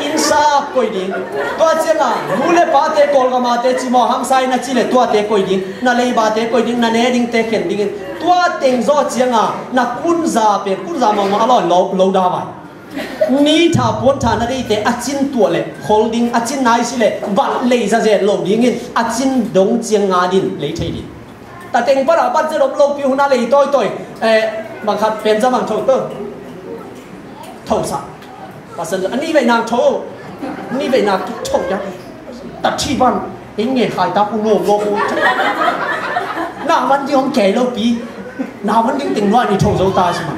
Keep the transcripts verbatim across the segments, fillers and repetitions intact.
Inn sa koih ding. Tua ciangah nu le pate, Kawlgam a te ci maw, hangsa in a ci le tuate koih ding. Na leibate koih ding, na ne dingte khen dingin. Tua teng zawh ciangah na kunza pen, kunza mahmah a lawn lo, lo da vai. Ni tha puan tha na deite a cin tuah le khol ding, a cin nai si le vat lei zazen lo dingin a cin dong ciang nga din lei thei ding. Tateng para bat zet om lopi hun a lei tawitawi. Eh, bang khat pen za bang tho tho. Tho sa. Pasan a ni vei nang tho. Ni vei nang tho ya. Ta thi ban. Eng nge khai ta ku nuam lo ku. Na man ding om kei lopi. Na man ding teng nuai ni tho zo ta si ma.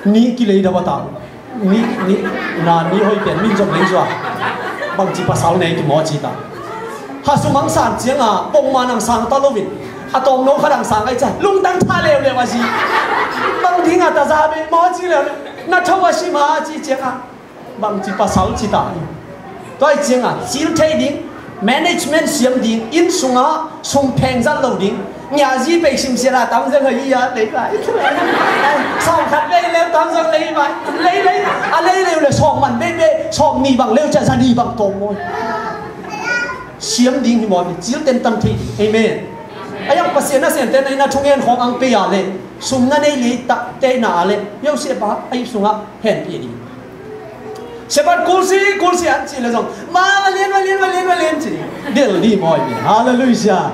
Ni kilei da bata. Ni, ni, na ni hoi pian min zong lei zua. Bangci pasal nei ki maw ci ta. Ha sumang san cianga bongma nang sang ta lovin. A tawm no kha dang sang ai ca. Lungtang tha leuleu a zi. Bang dinga ta za be maw ci leuleu. Na tho a si ma ci cianga. Bangci pasal ci ta hi. Tua hi ciangah cil thei ding, management siam ding, inn sungah sum pheng zat lo ding. Ngiahzi pei simsial a tam zeng hoi hi a lei lai. Sawm khat lei leu tam zeng lei lai. Lei lei, a lei leu le sawm man bei bei, sawm ni bang leu cia za ni bang tawm mawi. Siam ding hi maw, cil tentan thei ding. Amen. A yang Pasian nasemte na inn a thungen khawng ang pei a le, sum na nei lei tak te na a le, Joseph a, a ip sungah henpih ding. Shepherd kulsi, kulsi an cih le zong, ma, va lian, va lian, va lian, va lian ci. Del di mawi mi. Halleluijah.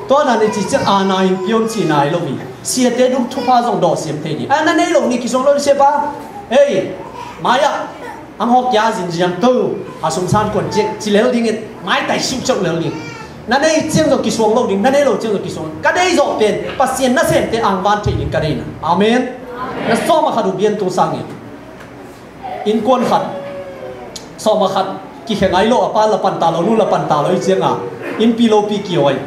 Tua dan i ci ciang a nai in pion ci nai lo mi. Siate duk thupha zong dawh siam thei ni. A na nei lo ni kisong lo ni shepherd. Hei, maya. Ang hok kia zin ziam tu. A sum san kuan ciang ci lel ding in. Mai tai siu ciang lel ding. Na nei ciang zong kisuang lo ding, na nei lo ciang zong kisuang. Ka dei zawh pen Pasian nasemte angvan thei ding ka deina. Amen. Na sawm a khat uh bian tung sangin innkuan khat, sawm a khat kikhe ngai lo, a pa la panta lo, nu la panta lo i cianga innpi lopi kiawi.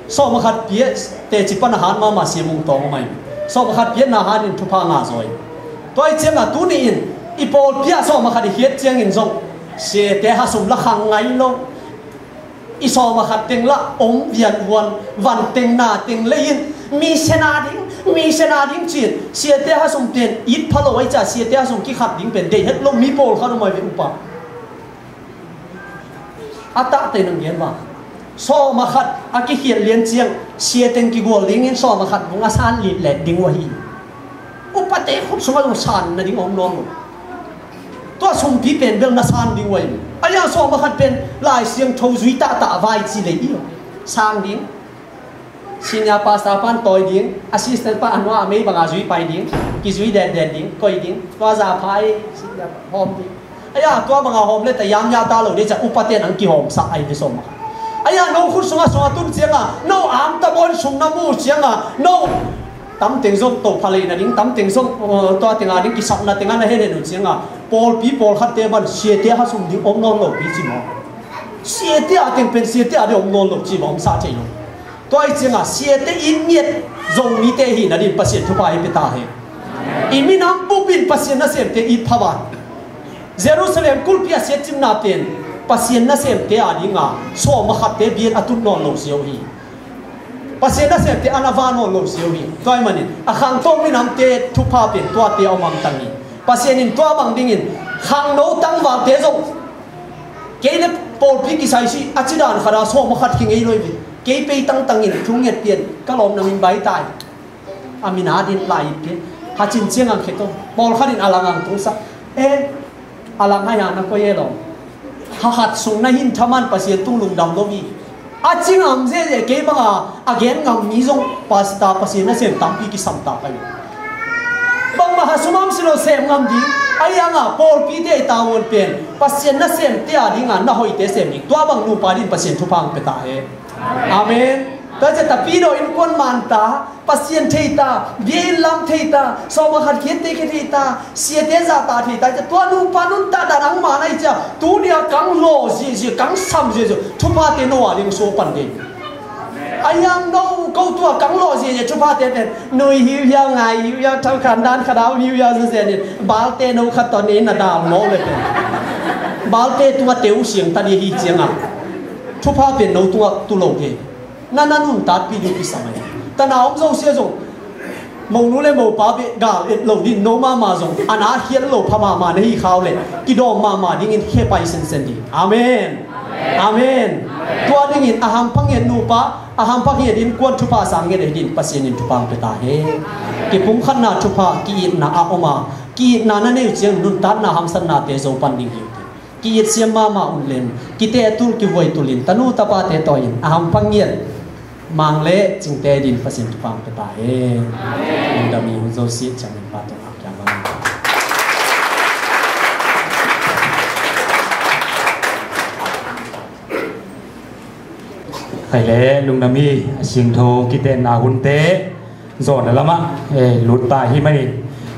Sawm a khat piah teci pan a hat mahmah siamung tawng mai. Sawm a khat piah na hatin thupha ngah zawi. Tua i cianga tuni in i pawlpi ah sawm a khat i khiat ciangin zong siate hasum la khang ngai lo. I sawm a khat teng lah om vian vuan van teng na teng lei in mi sena ding, mi sena ding cin siate hasum pen it pha lo ai ca siate hasum kikhat ding pen dei het lo mi pawl khat um ai ve upa. A tak tei nang gen va. Sawm a khat a kikhiat lian ciang sia teng kigual dingin sawm a khat vung a san lit let ding uh ahi. Upate khut sungah zong san na ding om nawn lo. Tua sumpi pen bel na san ding uh ahi. A yang sawm a khat pen Lai Siangtho zui tahtah vai ci lei i sang ding. Senior pastor pan tawi ding, assistant pa a nua a mei banga zui pai ding, kizui den den ding, koi ding, tua za pha ei, senior pa hawm ding. Aya tua banga hawm le ta yam ya ta lo dei ca upa ten ang kihawm sa ai ve sawm a khat. Aya no khut sunga sunga tun cianga no am ta bon sum na mu cianga no tam teng zong to pha lei na ding, tam teng zong, uh, tua tenga ding kisapna tenga na hen hen uh cianga pawlpi pawlkhat te ban siate ha sum ding om nawn lo pi ci maw? Siate a teng pen siate a ding om nawn lo ci maw? Om sa thei lo. Tua i cianga siate in ngiat zong mite hi na din Pasian thupha hi pia ta he. I minam bupin Pasian nasemte it pha ban. Jerusalem kulpi a siat cimna pen Pasian nasemte a dinga sawm a khatte bian a tut nawn lo siau hi. Pasian nasemte an a va nawn lo siau hi. Tua i manin a khangtawng minamte thupha pen tuate a om angtang hi. Pasian in tua bang dingin khangno tangvalte zong kei le pawlpi kisai si a cidan khada sawm a khat khi ngei lo hi. Kei pei tangtangin thunget pian ka lawmna min bai tai. A min a din lai ip ke. Ha cin ciang ang khe to. Pawlkhat in a lang ang tungsak. Eh, a lang hai a na koi e lo. Ha hat sung na hin thaman Pasian tung lungdam lo hi. A cing am zeze kei banga a gen ngam mi zong pastor Pasian nasem tampi kisam ta kai. Bangmah ha sumam si lo sem ngam ding. A ianga pawlpite i tanguan pen Pasian nasemte a dinga na hoihte sem ding. Tua bang nupa din Pasian thupha ang pia ta he. Amen. Tua cia tapidaw innkuan manta, Pasian theita, bia inn lam theita, sawm a khat khiatte khia theita, siate zahta theita, cia tua nupa nunta dan ang man ahi cia, tunia kang law ziazia, kang sam ziazia, thuphate no a ding suak pan ding. A yang no ko tua kang law ziazia, thuphate pen, nui hiuhiau, ngai hiuhiau, thangkhan dan khadau hiuhiau ziazia ni, balte no khat tawh ni na dal maw le pen. Balte tua teu siang ta ni hi cianga. Thupha pen no tua tu lo ke. Na na nuntakpih ding kisam ahi. Tana om zo sia zong Monu le mopa beh gal et lo ding, no mahmah zong a na khial lo pha mahmah na hi khau leh kidawm mahmah dingin khe pai sensen ding. Amen. Amen. Tua dingin a hampha ngiat nupa, a hampha ngiat innkuan thupha sang ngiat ahi ding Pasian in thupha hong pia ta hen. Kipumkhatna thupha, ki-itna a om a, ki-itna na neih uh ciang nuntakna hamsatnate zo pan ding hi uh teh. Ki-it siam mahmah un leng, kiteh tul kivuai tul in, tanu tapate tawh in a hampha ngiat mang le cingte ding Pasian thupha hong pia ta hen. Lungdam i hun zosia ciangin pa tawh a kiang bang. Khai le lungdam i a singtho kitenna hunte zawhna lamah, eh, lut ta hi manin,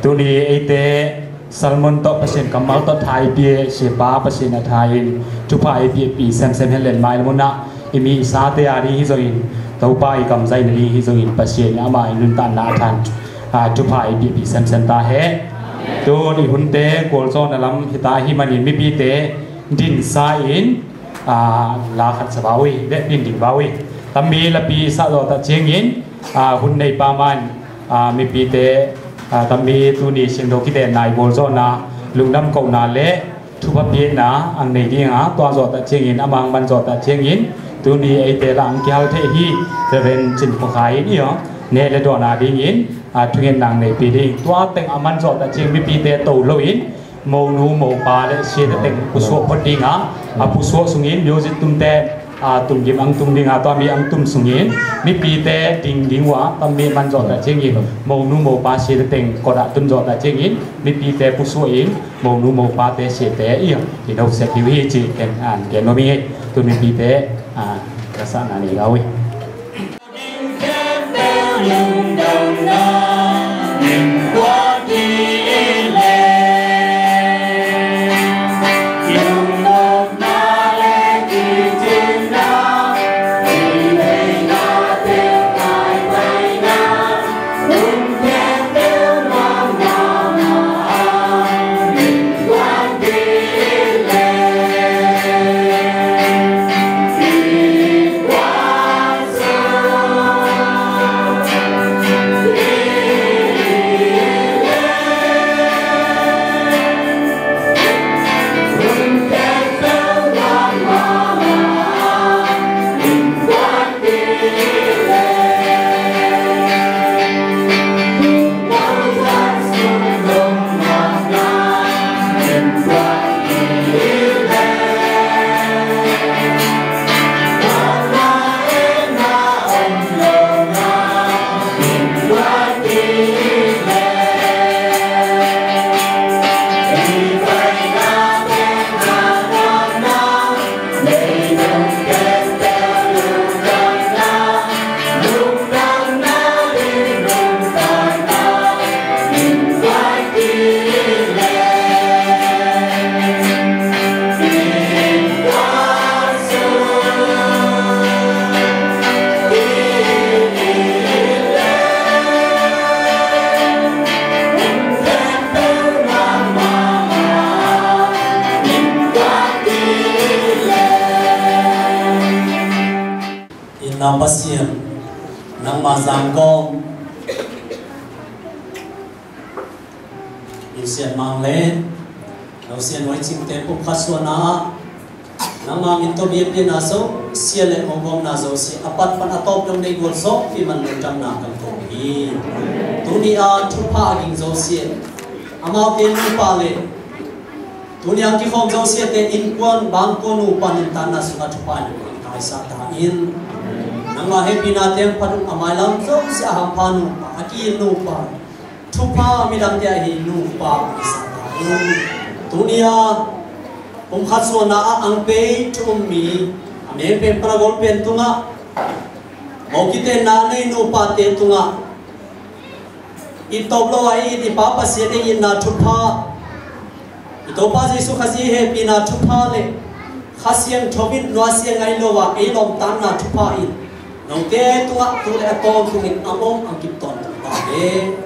tuni eite sermon tawh, Pasian kammal tawh tha i pia, siapa Pasian a tha in thupha i piahpih semsem hen len, mailam hunah i mi i sate a ding hi zongin, Topa i kamzaina ding hi zongin, Pasian in ama i nuntakna a than, ah, thupha i piahpih semsem ta hen. Tun i hunte gualzawhna lam hi ta hi manin mipite dinsa in, ah, la khat sa va uh hi, le din ding va uh hi. Tammi lapi sah zawh tak ciangin, ah, hun nei pa man, ah, mipite, ah, tammi tuni singtho kitenna i gualzawhna lungdam kohna le thupha piakna ang nei ding a, tua zawh tak ciangin, amang man zawh tak ciangin, tuni eite lah ang kihal thei hi, Reverend Cin Khua Khai in i aw, ne le dawhna dingin, ah, thungetna ang nei pi ding. Tua teng a man zawh tak ciang mipite to loin, monu mopa le siate teng pusuah phot ding a, a pusuah sungin music tumte, a, tumgim ang tum ding a, tua mi ang tum sungin mipite ding ding uh a, tammi man zawh tak ciangin monu mopa siate teng kotah tun zawh tak ciangin mipite pusuah in monu mopate siate i, i no sep hi uh hi ci ken an ken no mi ngei. Tun mipite, a, ka sahna nei gau hi. Itna Pasian, nangmah zangkawm, Pasian mang le no sian huai cingte pumkhat suahna ah nangmah min tawh biakpiakna zosia le mawhgawmna zosia a patpat a tawp dong nei gual zawh pi man lungdamna kan ko hi. Tuni a thupha a ging zosia, amaute nupa le tuni a kikhawm zosiate innkuan bangkua nupa nuntakna sungah thupha in kaisah ta in. Nangmah hehpihna teng phat uh a mailam zosia a hampha nupa, a ki-it nupa, thupha midangte a hi nupa i sa ta in. Tuni a pumkhat suahna ah ang pei thu um mi a meng pen pan a gol pen tungah mawh kitenna nei nupate tungah i tawp lo a i it i Pa Pasian i itna thupha, i Topa Jesu Khazih hehpihna thupha le Kha Siangtho in nuasia ngai lo a ei lawmtatna thupha in note tungah tu le a tawntungin a om a kip tawntung ta hen.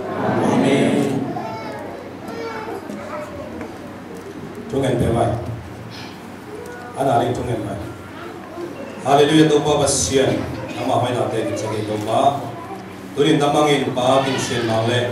Amen. Thungen pe vai. Ana ling thungen vai. Halleluiah, Topa Pasian. Nangmah hoihnate kicak ei Topa. Tunin na mangin Pa King Sian Mang le